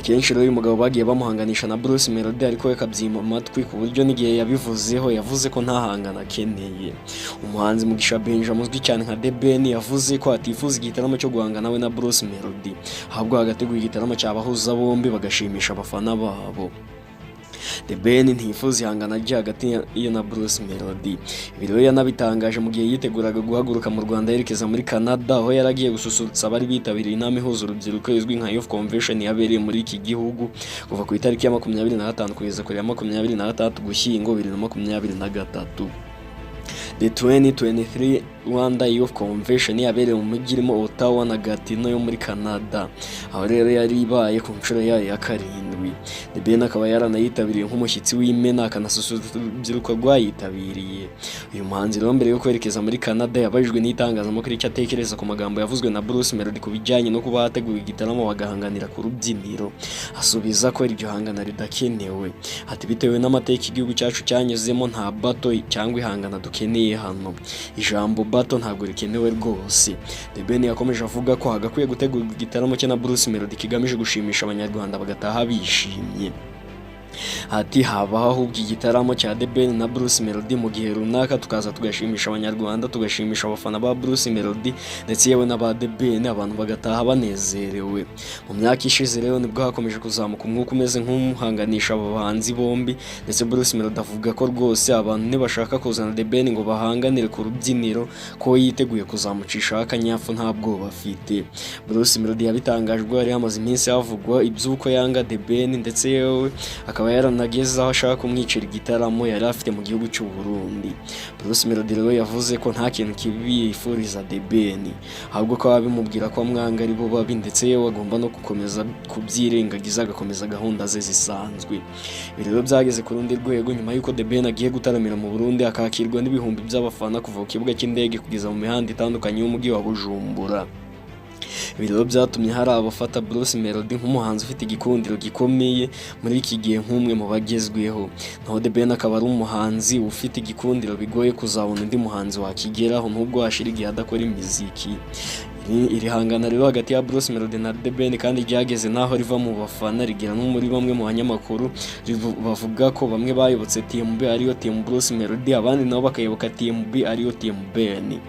Kenshi rero uyu mugabo bagiye bamuhanganisha na Bruce Melody, ariko we akabyima amatwi, ku buryo n'igihe yabivuzeho yavuze ko nta hangana akeneye. Umuhanzi Mugisha Benjamin uzwi cyane nka The Ben yavuze ko atifuza igitaramo cyo guhangana we na Bruce Melody, ahubwo hagategurwa igitaramo cyabahuza bombi bagashimisha abafana babo. The Ben ntiyifuza ihangana rye hagati ye na Bruce Melody. Ibi rero yanabitangaje mu gihe yiteguraga guhaguruka mu Rwanda yerekeza muri Canada, aho yari agiye gususurutsa abari bitabiriye inama ihuza urubyiruko izwi nka Youth Convention yabereye muri iki gihugu kuva ku itariki ya 25 kugeza kuri ya 26 Ugushyingo 2023. The 2023 Rwanda Youth Convention yabereye mu mujyi irimo Ottawa na Gatineau yo muri Canada, aho rero yari ibaye ku nshuro yayo ya karindwi. The Ben akaba yaranayitabiriye nk'umushyitsi w'imena, akanasusurutsa urubyiruko rwayitabiriye. Uyu muhanzi rero mbere yo kwerekeza muri Canada yabajijwe n'itangazamakuru icyo atekereza ku magambo yavuzwe na Bruce Melody ku bijyanye no kuba hateguwe igitaramo bagahanganira ku rubyiniro, asubiza ko iryo hangana ridakenewe. Ati: "Bitewe n'amateka igihugu cyacu cyanyuzemo, nta battle cyangwa ihangana dukeneye hano. Ijambo battle ntabwo rikenewe rwose." The Ben yakomeje avuga ko hagakwiye gutegurwa igitaramo cye na Bruce Melody kigamije gushimisha Abanyarwanda bagataha bishimye. Ati: "Habaho ahubwo igitaramo cya The Ben na Bruce Melody mu gihe runaka, tukaza tugashimisha Abanyarwanda, tugashimisha abafana ba Bruce Melody ndetse yewe n'aba The Ben, abantu bagataha banezerewe." Mu myaka ishize rero nibwo hakomeje kuzamuka umwuka umeze nk'umuhanganisha aba bahanzi bombi, ndetse Bruce Melody avuga ko rwose abantu nibashaka kuzana The Ben ngo bahanganire ku rubyiniro, ko yiteguye kuzamucishaho akanyafu, nta bwoba afite. Bruce Melody yabitangaje ubwo yari hamaze iminsi havugwa iby'uko yanga The Ben, ndetse yewe akaba yaranageze aho ashaka kumwicira igitaramo yari afite mu gihugu cy'u Burundi. Bruce Melody rero yavuze ko nta kintu kibi yifuriza The Ben, ahubwo ko abimubwira ko amwanga ari bo babi, ndetse yewe agomba no gukomeza kubyirengagiza agakomeza gahunda ze zisanzwe. Ibi rero byageze ku rundi rwego nyuma y'uko The Ben agiye gutaramira mu Burundi, akakirwa n'ibihumbi by'abafana kuva ku kibuga cy'indege kugeza mu mihanda itandukanye y'umujyi wa Bujumbura. Ibi rero byatumye hari abafata Bruce Melody nk'umuhanzi ufite igikundiro gikomeye muri iki gihe, nk'umwe mu bagezweho, naho The Ben akaba ari umuhanzi ufite igikundiro bigoye kuzabona undi muhanzi wakigeraho nubwo hashira igihe adakora imiziki. Iri hangana rero hagati ya Bruce Melody na The Ben kandi ryageze n'aho riva mu bafana rigera no muri bamwe mu banyamakuru, bavuga ko bamwe bayobotse Team B ariyo Team Bruce Melody, abandi nabo bakayoboka Team B ariyo Team Ben.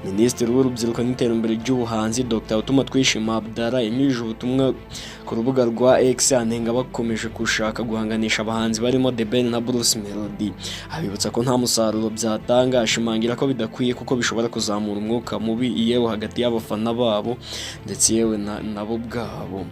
Minisitiri w'Urubyiruko n'Iterambere ry'Ubuhanzi, Dr Utumatwishima Abdallah, yanyujije ubutumwa ku rubuga rwa X anenga bakomeje gushaka guhanganisha abahanzi barimo The Ben na Bruce Melody, abibutsa ko nta musaruro byatanga, ashimangira ko bidakwiye kuko bishobora kuzamura umwuka mubi yewe hagati y'abafana babo ndetse yewe nabo ubwabo.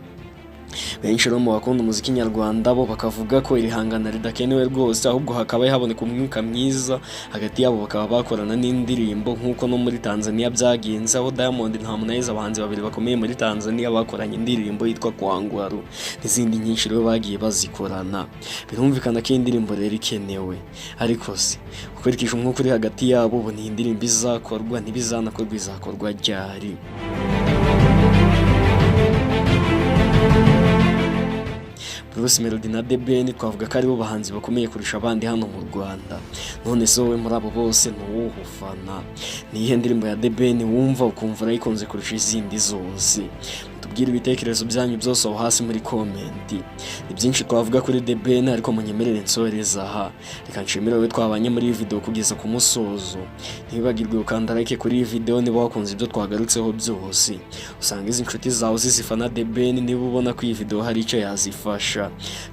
Benshi rero mu bakunda umuziki nyarwanda bo bakavuga ko iri hangana ridakenewe rwose, ahubwo hakaba haboneka umwuka mwiza hagati yabo, bakaba bakorana n'indirimbo nk'uko no muri Tanzania byagenze, aho Diamond na Harmonize, abahanzi babiri bakomeye muri Tanzania, bakoranye indirimbo yitwa Kwangwaru n'izindi nyinshi rero bagiye bazikorana. Birumvikana ko iyi ndirimbo rero ikenewe, ariko se ukurikije umwuka uri hagati yabo, ubu ni indirimbo izakorwa, ntibizanakorwa, izakorwa ryari? Bruce Melody na The Ben twavuga ko aribo bahanzi bakomeye kurusha abandi hano mu Rwanda. None se wowe muri abo bose ni uwuhe ufana? Ni iyihe ndirimbo ya The Ben wumva ukumva urayikunze kurusha izindi zose? Tubwire ibitekerezo byanyu byose aho hasi muri comment. Ni byinshi twavuga kuri The Ben, ariko munyemerere nsoreza aha. Reka nshimire wowe twabanye muri iyi video kugeza ku musozo. Ntiwibagirwe gukanda like kuri iyi video niba wakunze ibyo twagarutseho byose. Usanga izi nshuti zawe zizifana The Ben niba ubona ko iyi video hari icyo yazifasha.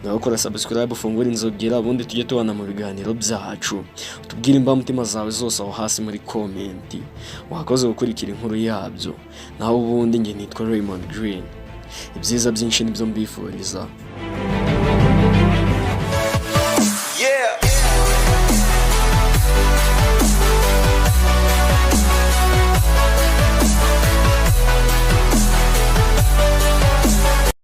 Nawe ukora subscribe, ufungure inzogera, ubundi tujye tubana mu biganiro byacu. Utubwire imbamutima zawe zose aho hasi muri comment. Wakoze gukurikira inkuru yabyo. Naho ubundi njye nitwa Raymond Green. Ibyiza byinshi nibyo mbifuriza.